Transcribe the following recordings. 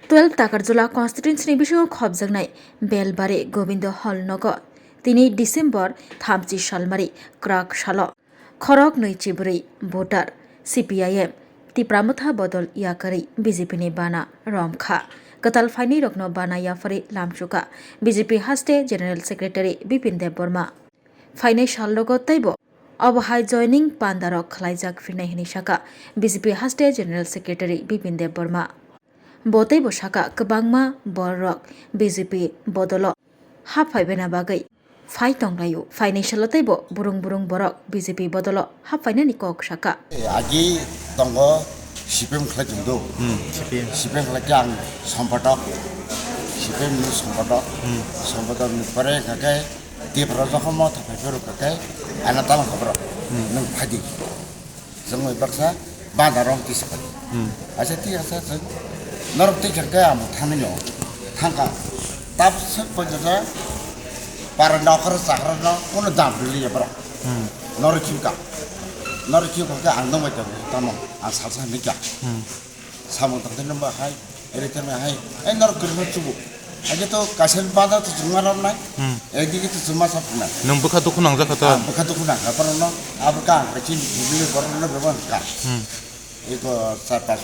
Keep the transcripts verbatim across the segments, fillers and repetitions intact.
Twelve Takarjala constituency ni bisingo khopjaknai Belbari Gobindo Hall nogo tini December thamchi salmari kwrak salo khorok nwi chibrwi voter C P I M Tipra Motha bodol yakarwi B J P ni bana romkha. Kwtal phainwi rokno bana yapharwi lamchuka B J P haste General Secretary Bipin Debbarma. Phainai salrogo teibo obo hai joining pandarok khlaijak phinai hwnwi saka B J P haste General Secretary Bipin Debbarma. Bo teibo saka kwbangma bororok B J P bodolo hap phaibena bagwi phai tonglaio. Phainai salo teibo burung burung borok B J P bodolo hap phainani kok saka. Agi tongo C P M khlai tongdo. Hmm, C P M. C P M khlai khe ang sompatok, C P M ni sompatok, Hmm. sompatok ni pore hwnkha khe Tipra jokhon motha phai phuru hwnkha khe ana tamo khe borok Hmm. nwng phaidi. Chwng bai baksa bana rong kisa pai. Hmm. Acha thik asa chwng norok tei khe ang thangwi no thangka. Tab sek pojata para nokar chakra no kono dam rili ya borok. Hmm. Norok chimka. Norok chimka ang nong bai tamo ang salsa nika. Hmm. Samung tang tei nang ba hai, ere tang hai, ai norok kwrwngma chubu. Age to kaisa bada to chwngma rom nai. Hmm. Ekdigi to chwngma sa phunai. Nwng bwkha dukhu nangjak kha to? Ah, bwkha dukhu nang kha, borok no, abo ka ang kaisa bibili borok no bebak ka. Hmm. Eko char pas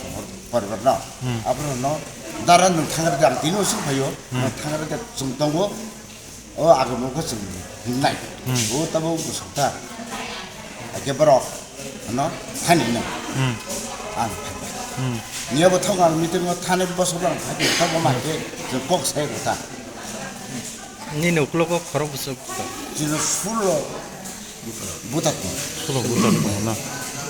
poribar no. Hmm. Abo no dara nwng thangre de ang tini usung phaio. Hmm. Nwng thangre de chwng tongo. O agam o chwng himnai. Hmm. O tabo bwswk ta. Ake borok no thani no. Hmm. Ang thani. Hmm. Niya bo thok ang meeting o thani bosok ang thani thok ma ke je kok sai ko ta. Nini uklogo khorok bwswk. Chini full o buta ko. Full o buta ko na.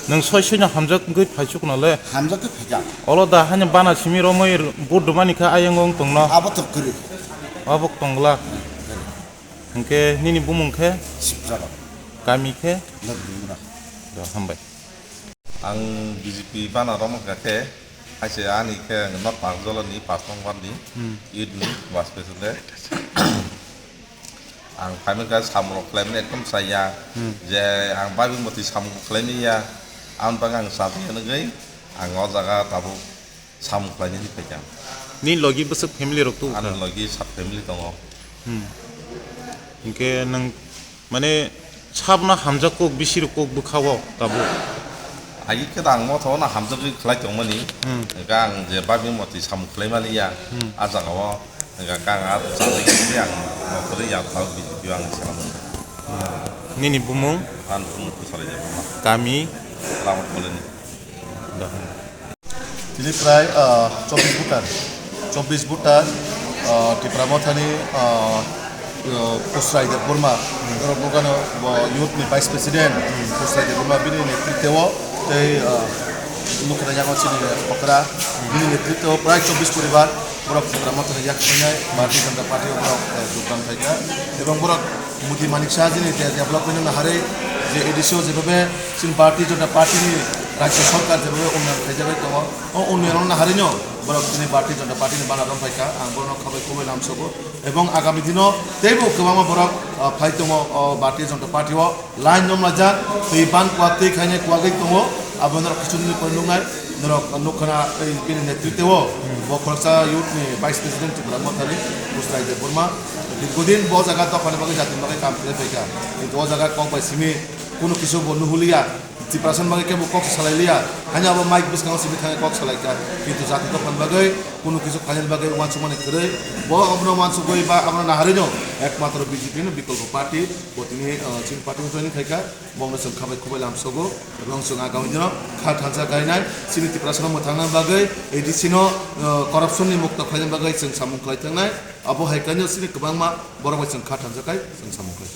Nwng soi soi no hamjak gwi phaisuk na le. Hamjak gwi phaijak. Olo da hani bana simi romoi but dumani kha ayang ong tong no. Abo to kwrwi. Abo tongla. Kwrwi. Hwnkhe nini bumung khe? Sipjaro. Kami khe? Nabdimura. Do, hambai. Ang B J P bana romwk kha khe, haise ani khe ang North Takarjala ni pas nong ward ni Hmm. youth ni vice president. Ang phaimani khe samung rok khlaimani ekdom chaya, Hmm. je ang babi moti samung khlaimani ya, ang bang ang chajak nugwi ang o jaga tabuk samung khlainani phaikha. Ni logi bwswk family rok tubu Ani kha? Logi sub family tongo. Hmm. Hinkhe nwng mane sabna hamjak kok bisi rok kok bwkha o tabuk. Agi khe ang motho no hamjagwi khlai tongmani. Hmm. Hinkhe ang je babi moti samung khlai maliya. Hmm. A jaga o hinkhe ang a chajagwi ang nokori ya thang B J P ang salam. Hmm. Nini bumung? Ang bumung Kusalai Debbarma. Kami? Lamot Colony. Dah. Tini prai, ah, chobbish voter, chobbish voter, ah, Tipra Mothani, ah, ah, Kusrai Debbarma, borok nukano bo youth ni vice president, Kusrai Debbarma bini netritewo tei, ah, nukna yago chini okra, bini netritewo prai chobbish poribar borok Tipra Mothani yak sinai Bharatiya Janata Party o borok, ah, jogdan khaikha, ebong borok Modi Manik Saha jini de-, development no naharwi je A D C o jebabe chini Bharatiya Janata Party ni rajya sarkar jebabe unnayan khaijagwi tongo, o unnayan no naharwi no borok chini Bharatiya Janata Party ni bana rok phaikha, ang bono khabai khoboi lamsogo, ebong agami dino teibo kwbangma borok, ah, phai tongo o Bharatiya Janata Party o line romlajak, twi ban kuwak twi khainai kuwagwi tongo, abo norok kichuk nini pore nuknai. Norok nukha na, ei, bini netritewo, bo khoroksa youth ni vice president Tipra Mothani, Kusrai Debbarma. Dirghodin bo jaga dophani bagwi, jatini bagwi kam khlai phaikha. Kintu o jaga kok bai simi kunu kisu bo nuhuliya. Tiprasani bagwi kebo kok salai liya. Haino abo mic bwskango simi thangwi kok salaikha. Kintu jati dophani bagwi kunu kisu khlainani bagwi uansukmani kwrwi. Bo abono uansukgwi ba abono naharwino ekmatro B J P no bikolpo party, bo tini, uh, chini party no joining khaikha. Bongno chwng khabai khubui lamsogo, ebong chwng agami dino kha thansa kainai, chini Tiprasano mwthangna bagwi, A D C no, uh, corruption ni mukto khlaina bagwi chwng samung khlai thangnai, abo hai kainwi chini kwbangma borok bai chwng kha thansa kai chwng samung khlai.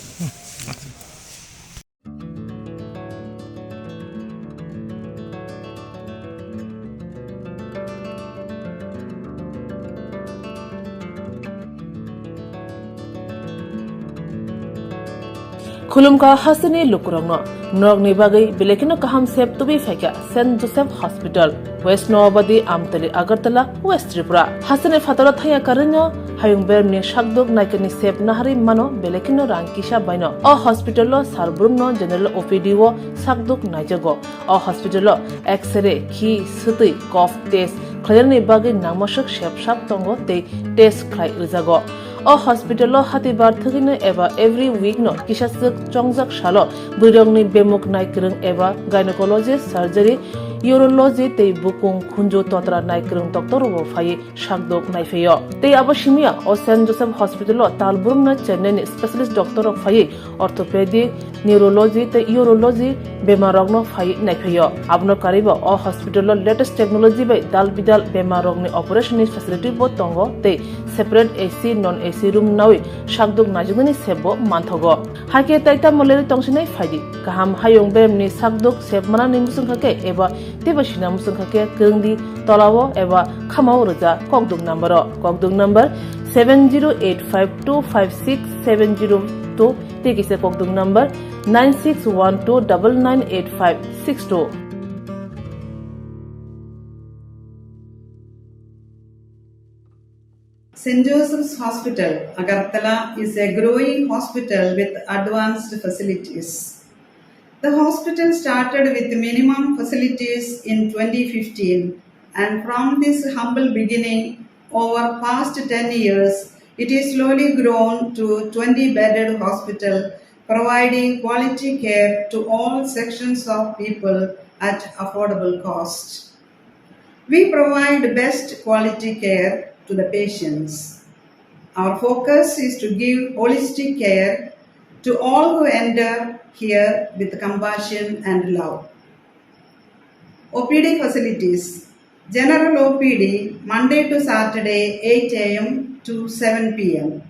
Khulumkha hasteni lukurokno, norokni bagwi belai kheno kaham sep tubui phaikha Saint Joseph Hospital, West Noabadi, Amtali, Agartala, West Tripura. Hasteni phataro thangya karwino hayung bermni sakduk naikani sep naharwi mano belai kheno rang kisa baino. O hospital-o sar brumno general O P D-o sakduk naijago. O hospital-o X-ray, khi, swtwi, cough test, khlainani bagwi nangmaswk sep sap tongo tei test khlai rwjago. O hospital-o hatibar thwgwino eba every week-no kisaswk chongjak salo bwrwirokni bemuk naikwrwng eba gynecology, surgery, urology tei bukung khunju totra naikwrwng doctor-rokbo phaiwi sakdok naiphaio. Tei abo simiya o Saint Joseph Hospital-o talbrumna Chennai-ni specialist doctor-rok phaiwi orthopedic, neurology tei urology bemarrokno phaiwi naiphaio. Abono karwibo o hospital-o latest technology bai dal bidal bemarrokni operation-ni facility-bo tongo tei separate A C, non A C room nawi sakdok naijaknani sepbo manthogo. Haikhe tai tamo lerwi tongsinai phaidi. Kaham hayung beremni sakdok sep manani muchungkha khe eba teibo sina muchungkha khe kwrwngdi tolao eba khamao rwja kokdok number-o. Kokdok number seven zero eight five two five six seven zero two tei kisa kokdok number nine six one two double nine eight five six two. Saint Joseph's Hospital, Agartala is a growing hospital with advanced facilities. The hospital started with minimum facilities in twenty fifteen, and from this humble beginning, over past ten years, it is slowly grown to twenty bedded hospital, providing quality care to all sections of people at affordable cost. We provide best quality care to the patients. Our focus is to give holistic care to all who enter here with compassion and love. O P D facilities. General O P D, Monday to Saturday, eight A M to seven P M.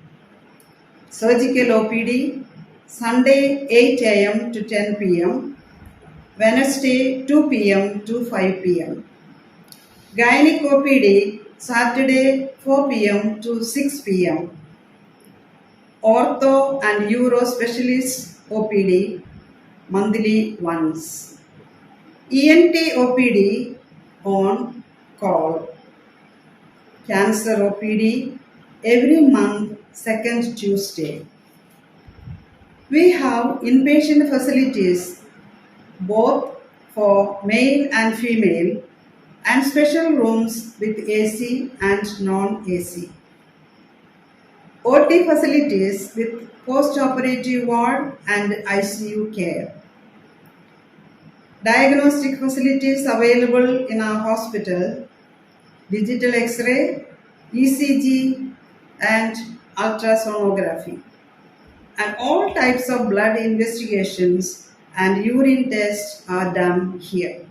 Surgical O P D, Sunday, eight A M to ten P M, Wednesday, two P M to five P M. Gynec O P D, Saturday, four P M to six P M. Ortho and Uro Specialist O P D, monthly once. E N T O P D on call. Cancer O P D every month, second Tuesday. We have inpatient facilities both for male and female and special rooms with A C and non-A C. O T facilities with post-operative ward and I C U care. Diagnostic facilities available in our hospital, digital X-ray, E C G, and ultrasonography. And all types of blood investigations and urine tests are done here.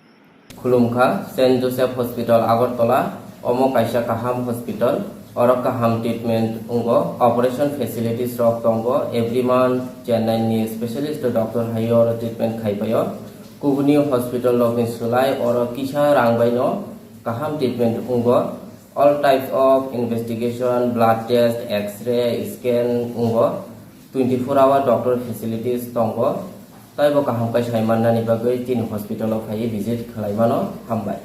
Khulumkha, Saint Joseph Hospital, Agartala. Omo kaisa kaham hospital. Oro kaham treatment wngo. Operation facilities rok tongo. Every month Chennai ni specialist doctor hai oro treatment khai paio. Kubuni hospital rok ni slai oro kisa rang bai no kaham treatment wngo. All types of investigation, blood test, X-ray, scan wngo. Twenty four hour doctor facilities tongo. Taibo kaham khe sai mannani bagwi chini hospital o phaiwi visit khlai mano. Hambai.